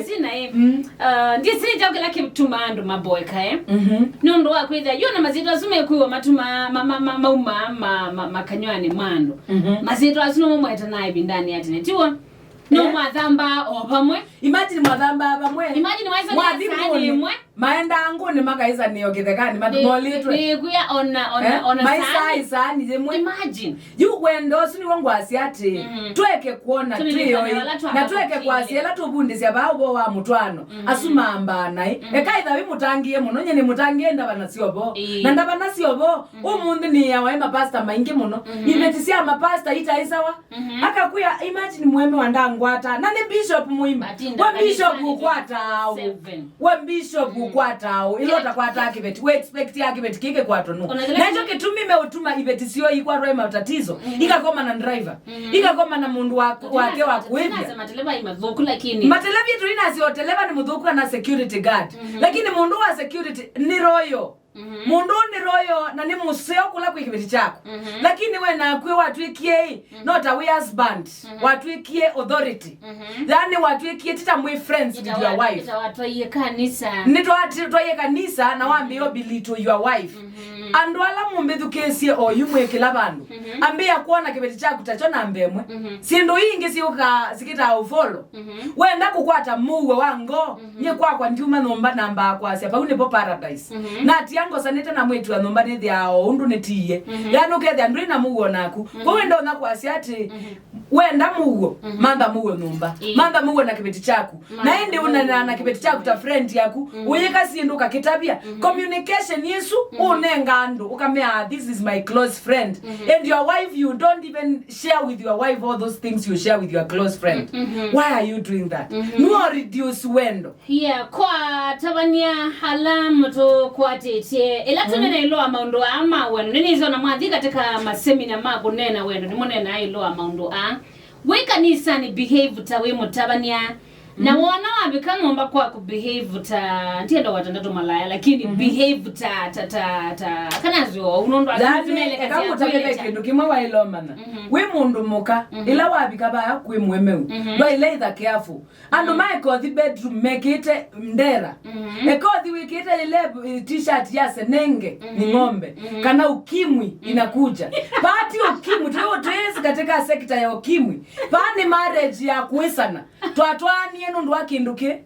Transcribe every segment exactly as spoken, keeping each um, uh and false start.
Sina, eh. Mm. Uh, ndisĩ kyaũ kĩla kĩtumaa andũ maboeka, eh? Mhm. Nĩ ũndũ wa kwĩthĩa, yu ona masyĩtwa asu mekwĩwa matuma, ma, ma, ma, mauma, ma, ma, makanyw'anĩ ma andũ. Mhm. Masyĩtwa asu nĩmo mwetanaa ĩvindanĩ ya tene, tiw'o? No, eh, mwathambaa o vamwe. Imagine mwathambaa vamwe. Imagine waisania saani ĩmwe. Maendaa ngũnĩ makaĩsanĩo kĩthekanĩ, mat-, nĩ-, molĩtwe. Nĩkwĩa ona, ona, eh, ona maisaa saani. Ĩsaani yĩmwe. Imagine. Yu wendo ũsu nĩw'o ngwasya atĩ, mhm, tweke kwona twĩ oĩ, na tweke kwasya ĩla tũvundĩsya vaa ũvoo wa mũtwaano, mhm, asu maambaa naĩ. Mhm. Eka ĩtha wĩ mũtangĩĩe mũno, nye nĩ mũtangĩĩe ndavana syovo. Ĩĩ. Na ndavana syovo, mhm, ũmũnthĩ nĩĩawa ĩ mapasta maingĩ mũno. Mhm. Iveti sya mapasta itaĩsawa. Mhm. Akakwĩa, imagine mũemewa ndangwata. Na nĩ bishop mũima. Atinda we bishop kanisa ũkwataa ũ? Seven. We bishop, mm, ũkwataa ũ? Ĩla ũtakwataa kĩveti, we expect ya kĩveti kĩkĩkwatwa nũ? Nakyo kĩtumi meũtuma iveti syoo ikwatwa ĩ matatizo, mhm, ikakoma na driver, mhm, ikakoma na mũndũ wa, wake wa kũĩvya. Mateleva i mathũku, lakini mateleva tũinasyo, televa nĩ mũthũku kana security guard. Mhm. Lakini mũndũ wa security nĩ royal. Mhm. Mũndũ nĩ royal na nĩ mũseo kũla kwĩ kĩveti kyaku. Mhm. Lakini we nakw'e watw'ĩkie ĩ, mhm, no ta wĩ husband, mhm, watw'ĩkie authority. Mhm. Yaani watw'ĩkie ti ta mwĩ friends with your wife. Ita watwaie kanisa. Nĩ twa-, twaie kanisa na wambĩĩa belittle your wife. Mhm. Andũ ala mũmbĩthukĩĩsye oyu mwĩ kĩla vandũ. Mhm. Ambĩĩa kwona kĩveti kyaku takyo namba ĩmwe. Mhm. Syĩndũ ii ingĩ syũkaa sikĩtaa ũvolo. Mhm. Wenda kũkwata mũuo wa ngoo, mhm, nyie kwakwa ndiuma nyũmba nambaa kwasya, vau nĩvo paradise. Mhm. Natia ngosanĩte na mwĩĩtu wa nyũmba nĩthĩaa o ũndũ nĩtiie. Mhm. Yaani ũkethĩa ndwĩ na mũuo naku. Mhm. Kwoou ndonya kwasya atĩ, mhm, wenda mũuo, mhm, mantha mũuo nyũmba. Ĩĩ. Mantha mũuo na kĩveti kyaku. Na ĩndĩ ũnenaa na kĩveti kyaku ta friend yaku, mm, ũyĩka syĩndũ ũkakĩtavya. Mm-hmm. Communication ĩsu, mm-hmm, ũnenga andũ, ũkamea, "This is my close friend." Mm-hmm. And your wife, you don't even share with your wife all those things you share with your close friend. Mm-hmm. Why are you doing that? Mm-hmm. Nũũ reduce wendo? Yeah, kwa tavania ala mũtũkwatĩtye. Ĩla tũnena, mm-hmm, ĩũlũ wa maũndũ aa ma wendo, nĩnĩsĩ ona mwathi katika masemina ma kũneena wendo, nĩmũneenaa ĩũlũ wa maũndũ aa. Wĩ kanisanĩ, behave ta wĩ mũtavany'a. Na, mhm, wona wavika nyũmba kwaku, behave ta, ndienda wata ndeto malaya, lakini, mhm, behave ta, ta, ta, ta, kana zio, ũnũndũ. Yaani, eka ngũtavye ve kĩndũ kĩmwe waĩle ũmanya. Mhm. Wĩ mũndũ mũka, mhm, ĩla wavika vaa kwĩ mũemeu, mhm, ndwaĩle ĩtha careful. Andũ, mhm, maeka ũthi bedroom mekĩte ndera. Mhm. Eka ũthi wĩkĩte ile, eh, t-shirt ya senenge ni, mhm, ng'ombe, mhm, kana ukimwi, mhm, inakuja. Pati ukimwi, tu, tuwezi katika sekta ya ukimwi. Paa nĩ marriage ya kuisana. Twatwaanie nũndũ wa kĩndũ kĩ.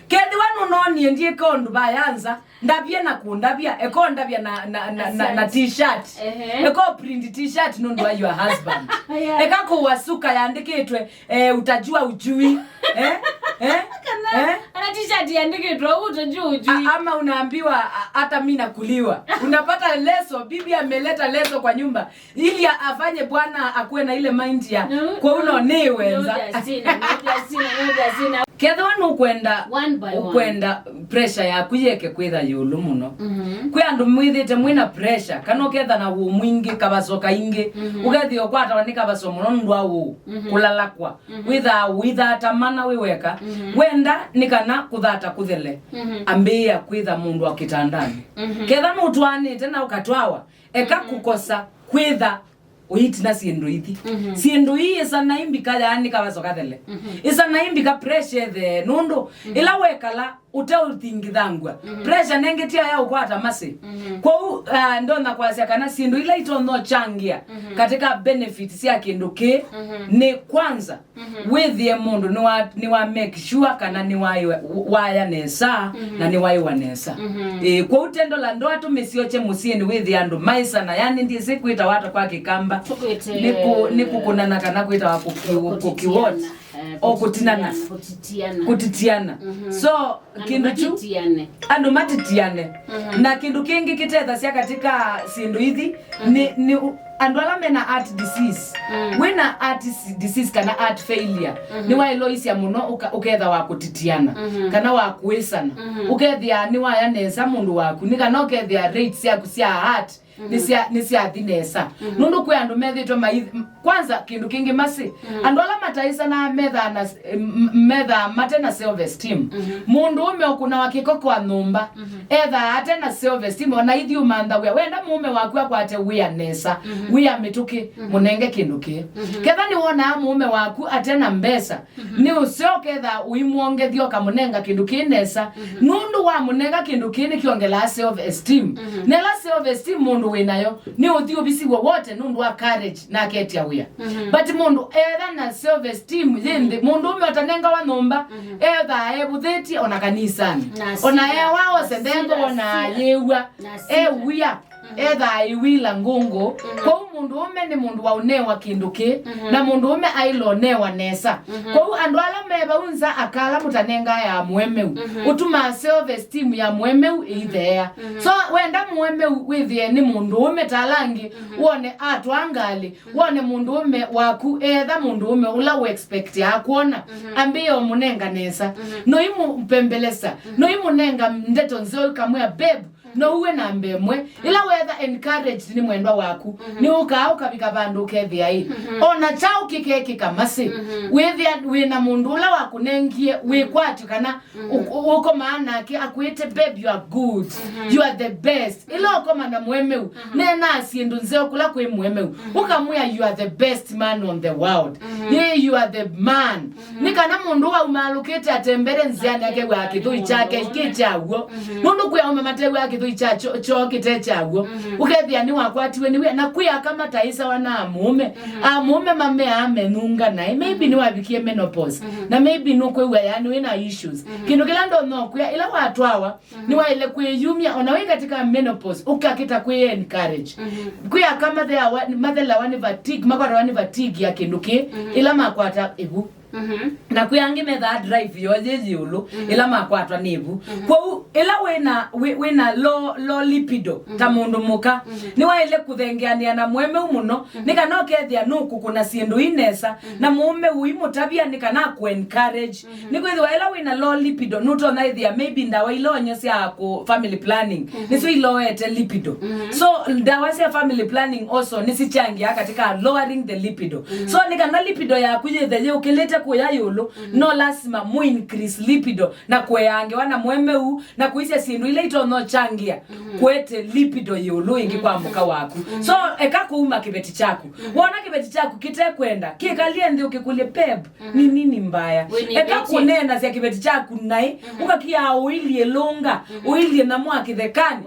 Kethĩwa nũnonie ndiĩka ũndũ vayanza, ndavye na kũndavya, eka ũndavya na, na, na, na, na t-shirt. Ehe. Eka print t-shirt nũndũ wa your husband. Yeah. Eka kũwa suka yandĩkĩtwe, eh, utajua ujui. Eh? Eh? Kana, eh? Ana t-shirt yandĩkĩtwe, "Utajua ujui." A-, ama unaambiwa, "A-, hata mimi nakuliwa." Unapata leso, bibi ameleta leso kwa nyumba ili a-, afanye bwana akuwe na ile mind ya, no, "Kwa uno no, ni wenza." No, Justina, no, Justina, no, Justina. Kethwa nũkwenda, one by one, ũkwenda pressure yaku yeke kwĩtha ĩũlũ mũno. Mhm. Kwĩ andũ mwĩthĩte mwĩna pressure, kana ũketha na wũũ mwingĩ, kavaso kaingĩ, mhm, ũkethĩa ũkwatawa nĩ kavaso mũno nũndũ wa wũũ, mhm, kũlalakwa. Mhm. Wĩthaa ũithata mana wĩ weka. Mhm. Wenda nĩ kana kũthata kũthele, mhm, ambĩĩa kwĩtha mũndũ wa kĩtandanĩ. Mhm. Ketha nũtwaanĩte na ũkatwawa, eka, mhm, kũkosa kwĩtha ũitina syĩndũ ithi. Mhm. Syĩndũ ii ĩsanai mbika yaani kavaso kathele. Mhm. Ĩsanai mbika pressure ĩthee nũndũ, mhm, ĩla wekala ũteũthingithangw'a. Mhm. Pressure nengĩ ti ya ũkwata masĩ. Mhm. Kwoou, ah, ndonya kwasya kana syĩndũ ila itonya ũchangia, mhm, katika benefit sya kĩndũ kĩĩ, mhm, nĩ kwanza, mhm, wĩthĩe mũndũ nĩwa, nĩwa make sure kana nĩwaya nesa, mhm, na nĩwaiwa nesa. Mhm. Ĩĩ, kwoou tendo la ndoa tũmĩsyokye mũsyĩnĩ wĩthĩe andũ maisana, yani ndiĩsĩ kwĩta wata kwa Kĩkamba. Tũkwĩte nĩ kũ-, nĩ kũkũnana kana kwĩtawa kũki-, kũkiwot. Kũtitiana. Eh, o kũtinana. Kũtitiana. Kũtitiana. Mhm. So, andũ kĩndũ kyu, matitiane. Andũ matitiane. Mhm. Na kĩndũ kĩngĩ kĩtethasya katika syĩndũ ithi, mhm, nĩ, nĩ u-, andũ ala mena heart disease. Mm. Wĩna heart s-, disease kana heart failure, mhm, nĩwaĩloisya mũno ũka-, ũketha wa kũtitiana, mhm, kana wa kũĩsana. Mhm. Ũkethĩa nĩwaya nesa mũndũ waku, nĩ kana ũkethĩa rates syaku sya heart, mhm, nĩsya-, nĩsyathi nesa. Mhm. Nũndũ kwĩ andũ methĩtwe mai-, m-, kwanza kĩndũ kĩngĩ masĩ, mhm, andũ ala mataĩsanaa methaa na s-, m-, m-, methaa mate na self esteem. Mhm. Mũndũ ũme ũkũnawa kĩko kwa nyũmba, mhm, ethaa ate na self esteem, ona ithyĩ ũmanthawĩa. Wenda mũũme waku akwate wĩa nesa, mhm, wĩa mĩtũkĩ, mũnenge kĩndũ kĩĩ. Ketha nĩwonaa mũũme waku ate na mbesa, nĩ ũseo ketha ũimwongethya ũkamũnenga kĩndũ kĩĩ nesa. Nũndũ wa mũnenga kĩndũ kĩĩ nĩkyongelaa self esteem. Na ĩla self esteem mũndũ wĩ nayo, nĩ ũthi ũvisi wowote nũndũ wa courage na aketya wĩa. But mũndũ etha na self esteem yĩ nthĩ, mũndũ ũme ũtanengawa nyũmba, ethaa evũthĩtye ona kanisanĩ. Na ona sila, ewa ose na ndendo sila, wona sila. Yĩw'a, na sila. Ewia, ethaa iwila ngũngũ. Kwoou mũndũ ũme nĩ mũndũ wa ũnewa kĩndũ kĩ, na mũndũ ũme aĩle ũnewa nesa. Kwoou andũ ala me vau nza, aka ala mũtanengaa ya mũemeu, ũtumaa self esteem ya mũemeu ĩitheea. So wenda mũemeu wĩthĩe nĩ mũndũ ũme ta ala angĩ, wone atwaa ngalĩ, wone mũndũũme waku, etha mũndũũme ũla ũexpectĩaa kwona, ambĩĩa ũmũnenga nesa. Noimũpembelesa, noimũnenga ndeto nzeo, kamwĩa, "Babe, no uwe namba ĩmwe." Ĩla wetha encouraged nĩ mwendwa waku, nĩũkaa ũkavika vandũ ũkethĩa ĩ, ona kyaũ kĩkekĩka masĩ, wĩthĩa wĩna mũndũ ũla wakũnengie wĩkwatyo kana Ũ- ũ- ũkomaa nake akwĩte, "Babe, you are good. You are the best." Ĩla ũkoma na mũemeu, neenaa syĩndũ nzeo kũla kwĩ mũemeu. Ũkamwĩa, "You are the best man on the world. Yeah, you are the man." Nĩ kana mũndũ waumaalũkĩte atembere nzĩanĩ akew'aa kĩthũi kyake kĩ kyaw'o. Nũndũ kwĩ aũme matew'aa kĩthũi kya kyo- kyoo kĩte kyaw'o. Ũkethĩa nĩwakwatiwe nĩ wĩa. Na kwĩ aka mataĩsawa na amũũme. Amũũme mameaa menunga naĩ. Maybe nĩwavikie menopause. Na maybe nũkwĩw'a yani wĩna issues. Kĩndũ kĩla ndonya ũkwĩa, ĩla watwawa, nĩwaĩle kwĩyumya, ona wĩ katika menopause, ũkakĩta kwĩ encourage. Kwĩ aka matheawa, mathelawa nĩ fatigue, makwatawa nĩ fatigue ya kĩndũ kĩ, ĩla makwata ĩvu. Na kwĩ angĩ methaa drive yoo yĩ ĩũlũ, ĩla makwatwa nĩ ĩvu. Kwoou, ĩla wĩna, wĩ- wĩna low, low libido, ta mũndũ mũka, nĩwaĩle kũthengeanĩa na mũemeu mũno, nĩ kana ũkethĩa nũkũkũna syĩndũ ii nesa, na mũũme ũimũtavya nĩ kana akũ encourage. Nĩkwĩthĩwa ĩla wĩna low libido, nũtonya ĩthĩa maybe ndawa ila ũnywa sya kũ family planning nĩsyo iloete libido. So ndawa sya family planning also nĩsichangia katika lowering the libido. So nĩ kana libido yaku yĩthe yĩũkĩlĩte kũya ĩũlũ, no lasima mũ increase libido na kũea ngewa na mũemeu na kũisya syĩndũ ila itonya ũchangia kũete libido ĩũlũ ĩngĩ kwa mũka waku. So eka kũuma kĩveti kyaku. Wona kĩveti kyaku kĩtekwenda, kĩkalye nthĩ ũkĩkũlye, "Babe, ni nini mbaya?" Eka kũneenasya kĩveti kyaku naĩ, ũkakiaa ũilyĩ lũnga, ũilyĩ nyamũ wa kĩthekanĩ,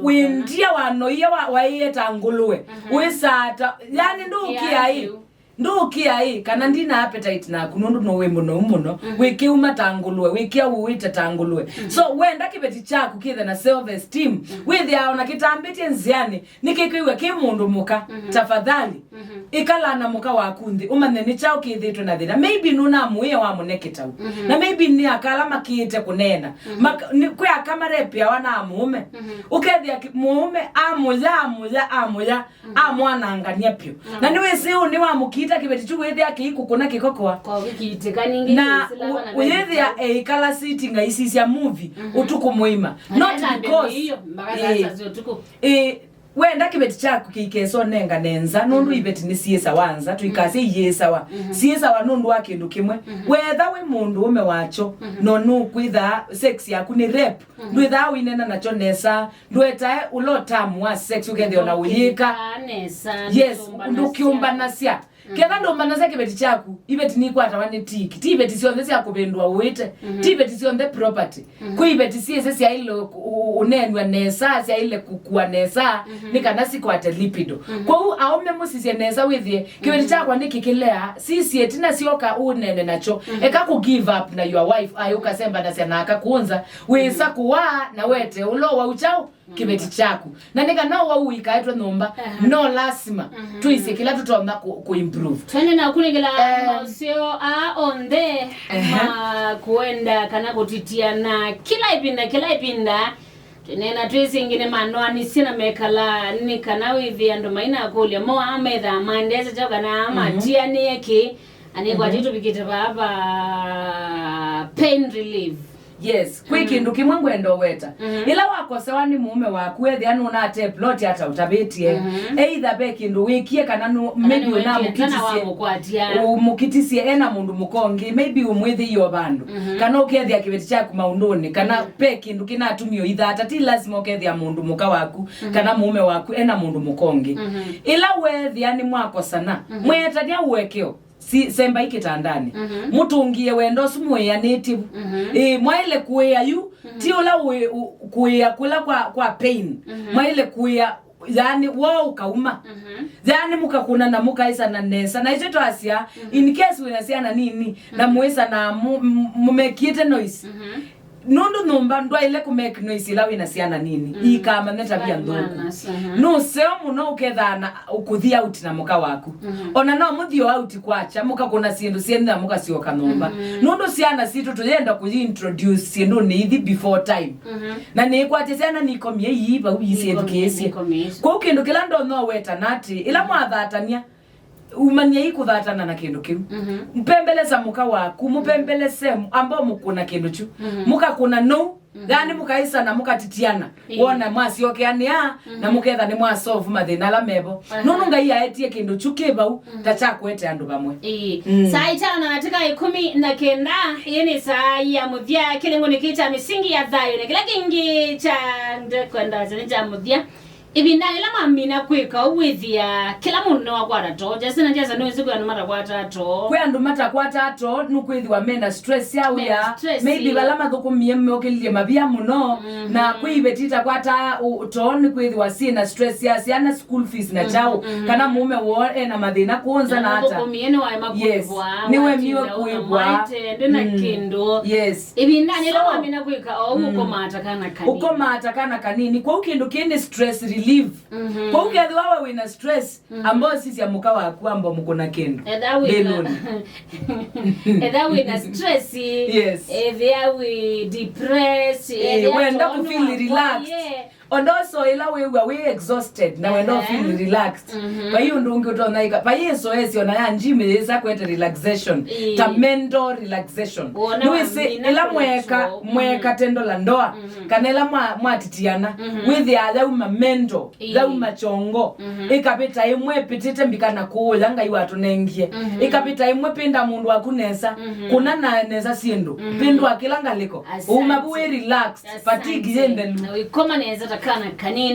wĩndia wanoie wa- waĩe ta ngũlũe, wĩsaa ta, yani ndũũkĩa ĩ, ndũũkĩa ĩ, kana ndina appetite naku nũndũ nũwĩ mũnou mũno, wĩkĩuma ta ngũlũe, wĩkĩa ũwĩte ta ngũlũe. So wenda kĩveti kyaku kĩthe na self esteem, wĩthĩaa ona kĩtambĩtye nzĩanĩ, nĩkĩkwĩw'a kĩ mũndũ mũka, tafadhali, ĩkala na mũka waku nthĩ, ũmanye nĩ kyaũ kĩthĩtwe na thĩna. Maybe nũnamũĩe wamũne kĩtau. Na maybe nĩ aka ala makĩĩte kũneena. Mak- nĩ- kwĩ aka marepĩawa na mũũme. Ũkethĩa kĩ- mũũme amũya, amũya, amũya, amwanangany'a pyũ. Na nĩwĩsĩ ũũ nĩwamũkiita kĩveti kyu wĩthĩa kĩikũkũna kĩkokoa. Na ũyĩthĩa eĩkala sitting aisisya movie ũtukũ mũima. Not because ĩĩ, wenda kĩveti kyaku kĩikesa ũnengane nza, nũndũ iveti nĩsyĩsawa nza, tũikasye iyĩsawa. Syĩsawa nũndũ wa kĩndũ kĩmwe. Wetha wĩ mũndũũme wakyo, no nũkwĩthaa sex yaku nĩ rape, ndwĩthaa ũinena nakyo nesa, ndwetae ũla ũtamu wa sex ũkethĩa ona ũyĩka. Yes, ndũkĩũmbanasya. Ketha ndũmbanasya kĩveti kyaku, iveti nikwatawa nĩ tiki. Ti iveti syonthe sya kũvĩndũa ũĩte. Ti iveti syonthe property. Kwĩ iveti syĩsĩ syaĩle ũ- ũ- ũneenw'a nesa, syaĩle kũkua nesa, nĩ kana sikwate libido. Kwoou aũme mũsisye nesa wĩthĩe, "Kĩveti kyakwa nĩkĩkĩlea, sisye ĩtina syoka ũneene nakyo." Eka kũ give up na your wife, aĩ ũkasembanasya na aka kũnza, wĩsa kũwaa na wete ũla wau kyaũ kĩveti kyaku. Na nĩ kana ũwau ũikaetwe nyũmba, no lasima tũisye kĩla tũtonya kũ- kũ improve. Twende na kũnengela maseo aa onthe ma kũenda kana kũtitia na kĩla ĩvinda, kĩla ĩvinda. Twĩneena twĩsĩ ĩngĩ nĩmanoanisye na mekala nĩ kana wĩthĩe andũ mainakũlya mo aa methaa maendete kyaũ kana aa matianĩe kĩ. Anĩkwatĩ tũvikĩte vaa va pain relief. Yes, kwĩ kĩndũ kĩmwe ngwenda ũweta. Ĩla wakosewa nĩ mũũme waku, ethĩa nũnate plot ata ũtavĩtye. Either ve kĩndũ wĩkie kana nũ, maybe ũnamũkitisye, ũmũkitisye ena mũndũ mũka ũngĩ, maybe ũmwĩthĩie o vandũ. Kana ũkethĩa kĩveti kyaku maũndũnĩ, kana ve kĩndũ kĩnatumie ũithata, ti lazima ũkethĩa mũndũ mũka waku, kana mũũme waku ena mũndũ mũka ũngĩ. Ĩla weethĩa nĩ mwakosana, mwĩetania ũekeo, si, sembai kĩtandanĩ. Mũtũngĩe wendo ũsu mwĩanĩtye vu. Ĩĩ, mwaĩle kũĩa yu, ti ũla wĩ, ũ-, kũĩa kũla kwa, kwa pain. Mwaĩle kũĩa, yaani, woo ũkauma. Yaani, mũkakũna na mũkaĩsana nesa. Na ĩkyo twasya, in case wĩna syana nini, na mũĩsana mu-, mu-, mũmekiĩte noise. Nũndũ nyũmba ndwaĩle kũ make noise ĩla wĩna syana nini. Ikamanya tavia nthũku. Nũseo mũno ũkethaa na kũthi out na mũka waku. Ona no mũthi o out kwakya, mũkakũna syĩndũ syenyu na mũkasyoka nyũmba. Nũndũ syana sitũ tũyenda kũyi introduce syĩndũnĩ ithi before time. Na nĩkwatya syana nikomie ii vau isyĩthukĩĩsye. Kwoou kĩndũ kĩla ndonya ũweta na atĩ, ĩla mwathatania, umanyai kũthatana na kĩndũ kĩu. Mpembelesa mũka waku, mũpembelese ambao mũkũna kĩndũ kyu. Mũkakũna nou, yaani mũkaĩsana, mũkatitiana. Wona mwasyokeanĩa, na mũketha nĩ mwasolve mathĩna ala mevo. Nũndũ Ngai aetie kĩndũ kyu kĩ vau, ta kya kũete andũ vamwe. Ĩĩ. Saa itano na dakika ikũmi na kenda, ĩĩ nĩ saa ya mũthya kĩlĩngũnĩ kĩ kya mĩsingi ya thayũ, na kĩla kĩngĩ kya ndekwenda nĩ kya mũthya. Ĩvinda ĩla mwamina kwĩka ũu, wĩthĩa kĩla mũndũ nĩwakwata too. Justin na Jason, nĩwĩsĩ kwĩ andũ matakwataa too? Kwĩ andũ matakwataa too, nũkwĩthĩwa mena stress ya wĩa. Mena stress. Maybe vala mathũkũmie mokĩlilye mavia mũno, na kwĩ iveti itakwataa ũ-, too, nĩkwĩthĩwa syĩna stress ya syana, school fees na kyaũ, kana mũũme woo ena mathĩna kũonza na ata. Mũthũkũmie nĩwaema kũĩvwa, nĩwemiwe kũĩvwa. Ndĩ na kĩndũ. Yes. Ĩvinda ĩla mwamina kwĩka o ũu, ũkomaa ta kana kanini. Ũkomaa ta kana kanini. Kwoou kĩndũ kĩĩ nĩ stress relief. Kwoou kethĩwa we wĩna stress, amba ũsisya mũka waku, amba ũmũkũna kĩndũ. Ethĩwa wĩna, ethĩwa wĩna stress, yes, ethĩwa wĩ depressed, eh, ethĩwa wenda kũ feel relaxed. Ũndũ ũsu ĩla wĩw'a wĩ exhausted na wenda ũ feel relaxed. Vai ũndũ ũngĩ ũtonya ĩka. Vai ĩsoesyo na ya gym yĩsa kwete relaxation. Ta mental relaxation. Nĩwĩsĩ ĩla mweka, mweka tendo la ndoa, kana ĩla mwa-, mwatitiana, wĩthĩaa yauma mental, yauma kyongo, ĩkavĩta ĩmwe ĩpĩtĩte mbika na kũũya Ngai watũnengie. Ĩkavĩta ĩmwe, pĩnda mũndũ waku nesa, kũna na nesa syĩndũ, pĩndũa kĩla ngalĩko, uma vu wĩ relaxed, fatigue yĩ nthelu. Na wĩkoma nesa ta kana kanini.